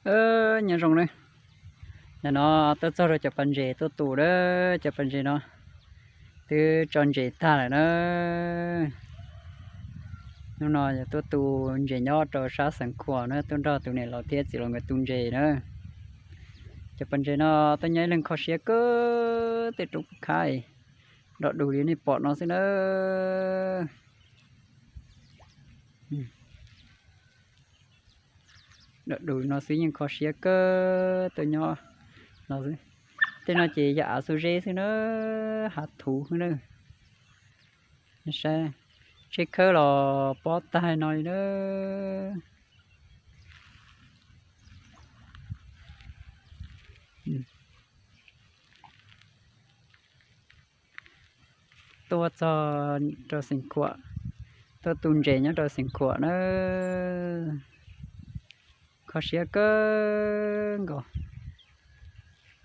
Nyob zoo na, nim no tuaj txog rau cov pas ntses tuaj tu na, cov pas ntses no twb tso ntses tag lawm na. Hnub no yog tuaj tu ntses nyob rau sab Xeev Khuam na, tuaj nrog tus niam laus thiab txiv laus nkawd tu ntses na. Cov pas ntses no tuaj nyob ib leeg kho siab kawg, tej roob pub khab dog dus li nej pom no xwb na. Dog dus no xwb yeej kho siab kawg tuaj nyob no xwb. Tej no ces yog av xuab zeb xwb na, hav thuv xwb na. Saib, tsheb khawb los pob tag no li na. Tuaj txog rau Xeev Khuam, tuaj tu ntses nyob rau Xeev Khuam na. Kho siab kawg nkaus,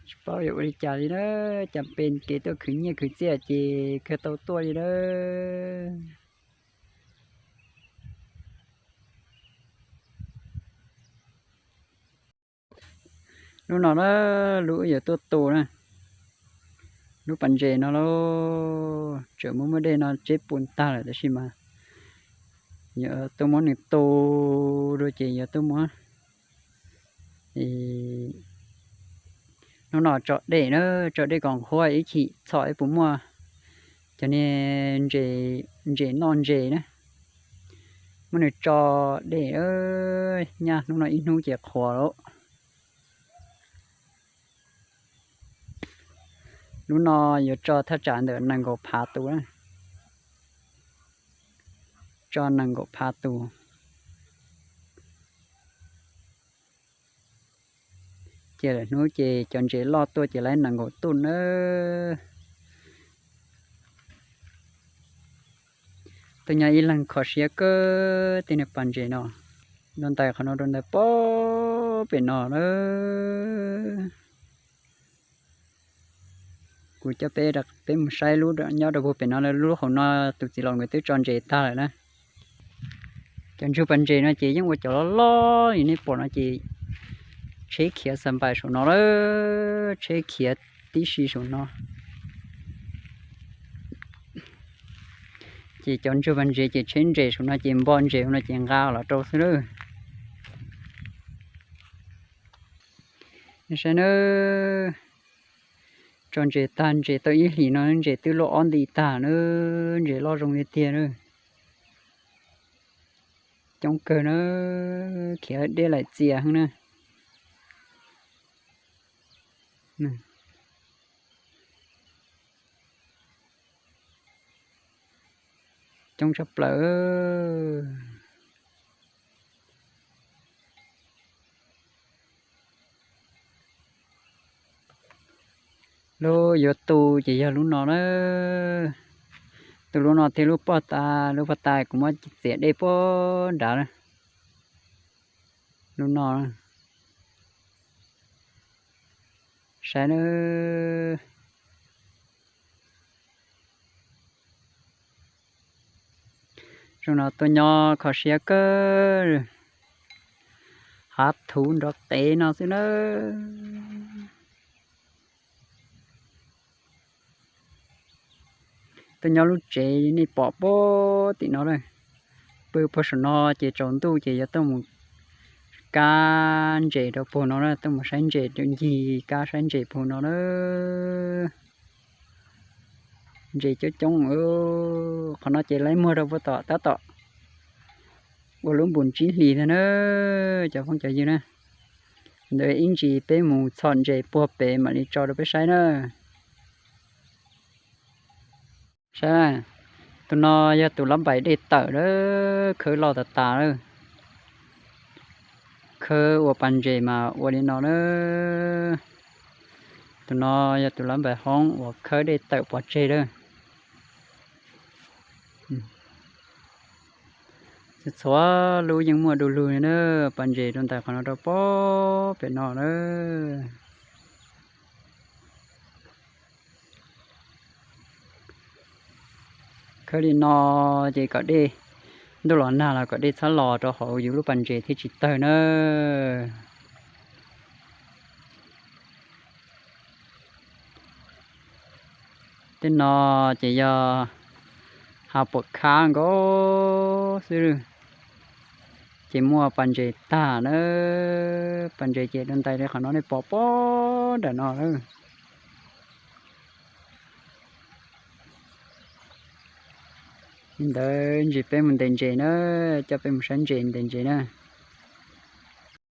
tsis paub yuav ua li cas li na. Cas pes kev tuaj khwv nyiaj khwv txiaj ces kawg tau tuaj li na. Lub no na, lub yuav tuaj tu na, lub pas ntses no lauj, tseem muaj muaj dej no tseb puas tag lawm tab sis mas yuav tuaj muab nws tu dua ces yuav tuaj muab. Hnub no tso dej na, tso dej kom nqhuab ib chim txhom ib puas muaj cov niag ntses noj ntses na. Muab nws tso dej, nyaj hnub no ib hnub ces qhuav lawm. Lub no yuav tso thaj tsam ntawm nees nkaum phav tus na, tso nees nkaum phav tus. Ces lawm hnub ces cov ntses loj tuaj ces lawv nees nkaum tuj nawb. Tuaj nyob ib leeg kho siab kawg tej niag pas ntses no, rau ntawm qhov no rau ntawm pem no na. Kuv coj peb, peb mus saib lub nyob rau puag pem no, lub hauv no tus txiv laus nkawd twb tso ntses tag lawm na. Cov ntsug pas ntses no ces yeej ua cov loj loj li nej pom no ces tsheb khiav xa npais saum no lawm, tsheb khiav tib si saum no. Ces cov ntsug pas ntses ces tsheb ntses saum no ces npo ntses no ces nqa los rau xwb lawm. Saib nawb, tso ntses tag ntses tau ib hlis no ntses twb luaj ob nti tag na, ntses loj zoo li tiag na. Coob kawg na, khiav deb laim txias heev na. Coob tshaj plaws. Lub yuav tu ces yog lub no na. Tu lub no thiab lub pog tas, lub pog tas kuv muab txiav dej puag nrad na. Lub no, saib na. Zoo no tuaj nyob kho siab kawg, hav thuv nrov qev no xwb na. Tuaj nyob lub tsev nej pom puag tim no lawm. Pw puag saum no ces tsaus ntuj ces yuav tuaj mus kab ntses rau puag no na, tuaj mus saib ntses rau ncig kab saib ntses puag no na. Ntses coob coob, qhov no ces lawv muag rau puag tom tab tom ua lub npus tsib hlis ntag na, cov phooj cov ywg na. Ntawd ib ntsis peb mus txhom ntses puag pem mam li tso rau peb saib na. Saib, tus no yog tus lab npais dej tawm lawm, khawb loj tas tas lawm. Khawb ua pas ntses mas ua li no na. Tus no yog tus lab npais hoob uas khawb dej tawm pov tseg lawm. Txhua txhua lub yeej muaj du lug li na, pas ntses rau ntawm qhov no rau puag pem no na. Khawb li no ces kom dej, ntuj los nag los kom dej txhob los rau hauv yus lub pas ntses thiaj tsis tawg na. Tej no ces yog hav puam khab nkaus xwb, ces muaj pas ntses tag na, pas ntses ces dua ntais li qhov no nej pom pob nram no lawm. Li ntawd ntsis peb mus ntes ntses na, coj peb mus saib ntses ntes ntses na.